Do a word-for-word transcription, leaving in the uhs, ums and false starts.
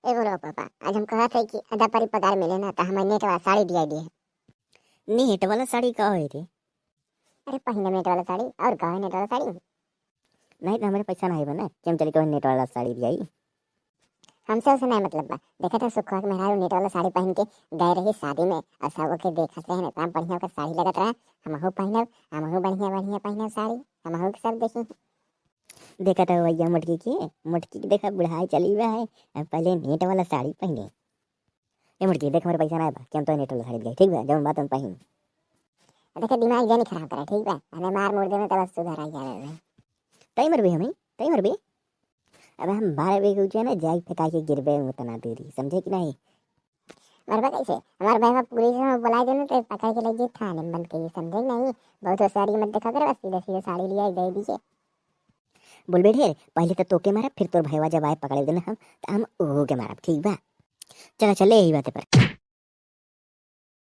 ए बोलो पापा, आज हम कहत है कि आधा पारी पगार मिले ना, तो हमें नेट वाला साड़ी दिया दिए। नेट वाला साड़ी का होए रे? अरे पहिने नेट वाला साड़ी, और का है नेट वाला साड़ी? नहीं तो हमारे पैसा नहीं बना, कि हम चली तो नेट वाला साड़ी दिया। हमसे उसे नहीं मतलब बा। देखा था सुखवा के मेहरारू नेट वाला साड़ी पहन के गए रही शादी में, और सब ओके देखत रहे ना, इतना बढ़िया ओकर साड़ी लगत रहा। हमहू पहनब, हमहू बढ़िया बढ़िया पहनब साड़ी, हमहू के सब देखी। देखा था भैया मोटकी के, मोटकी के देखा बुढ़ाई चली हुआ है, अब पहले नेट वाला साड़ी पहने। ए मोटकी, देख, हमारे पैसा ना बा, कि हम तो नेट वाला साड़ी दिया, ठीक बा, जौन बात हम पहन। देखा, दिमाग जानी खराब करा, ठीक बा, हमें मार मुड़ देवे तब सुधर आई जावे। तई मरबे हमें, तई मरबे। अब हम मारे भी कुछ ना, जाई फेंका के गिरबे उतना दूरी, समझे कि नहीं? मरबा कैसे? हमारे भाई पुलिस में बुला देने तो पकड़ के ले गए थाने में बंद करिए, समझे कि नहीं? बहुत होशियारी मत देखा करे, बस सीधे सीधे साड़ी लिया दे दीजिए। बोल बे ढेर, पहले तो तोके मारा, फिर तोर भैया जब आए पकड़े देना हम, तो हम ओहो के मारब, ठीक बा? चला चले यही बात पर।